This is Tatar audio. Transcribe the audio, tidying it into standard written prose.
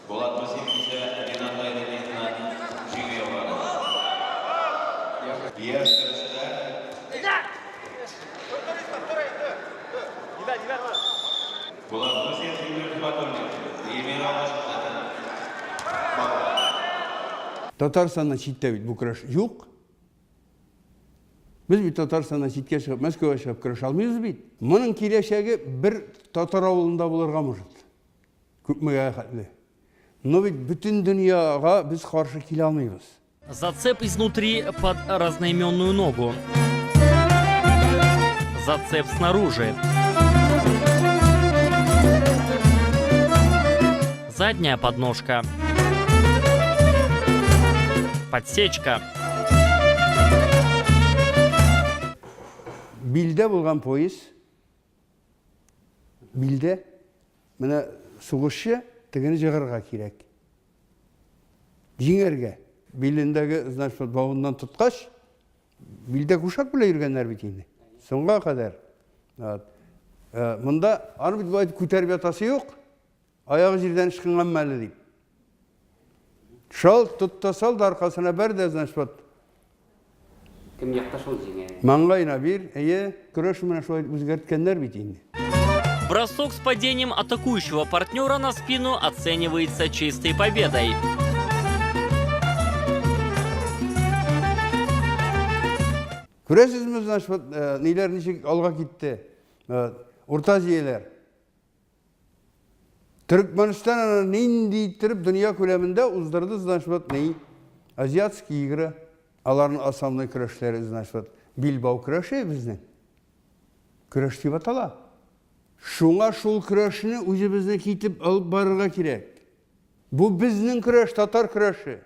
Булат Мусин исә Ринат Гайнетдиновтан җиңү яулады. Яшь көрәшчеләр. Булат Мусин, Илнур Хибатуллин, Эльмира алга Татарстаннан читтә бит бу көрәш юк. Без бит Татарстаннан читкә чыгып, Мәскәүгә чыгып көрәшә алмыйбыз бит. Моның киләчәге бер татар авылында булырга может. Күпмегә хәтле. Но бит бөтен дөньяга без каршы килә алмыйбыз. Зацеп изнутри под разноименную ногу. Зацеп снаружи. Задняя подножка. Подсечка. Билдә булган пояс, билдә менә сугышчы тегене җыгарга кирәк. Җиңәргә. Билендәге, значит, вот бавыннан тоткач, билдә кушак белән йөргәннәр бит инде. Соңга кадәр. Вот. Э, монда аны бит болай күтәреп ятасы юк. Аягы җирдән ычкынганмы әле дип. Шал тотта сал да аркасына бәр дә, значит, вот. Кем якта шул җиңә. Маңгаена бир, әйе, көрәш менә шулай үзгәрткәннәр бит инде. Бросок с падением атакующего партнера на спину оценивается чистой победой. Күрәсезме, значит, вот, э, ниләр ничек алга китте. Э, Урта Азияләр. Төркмәнстан аны нинди иттереп дөнья күләмендә уздырды, значит, вот ни? Азиатские игры, аларның основной көрәшләре, значит, вот билбау көрәше безнең. Көрәш дип атала. Шуңа шул көрәшне үзебезне китеп алып барырга кирәк. Бу безнең көрәш, татар көрәше.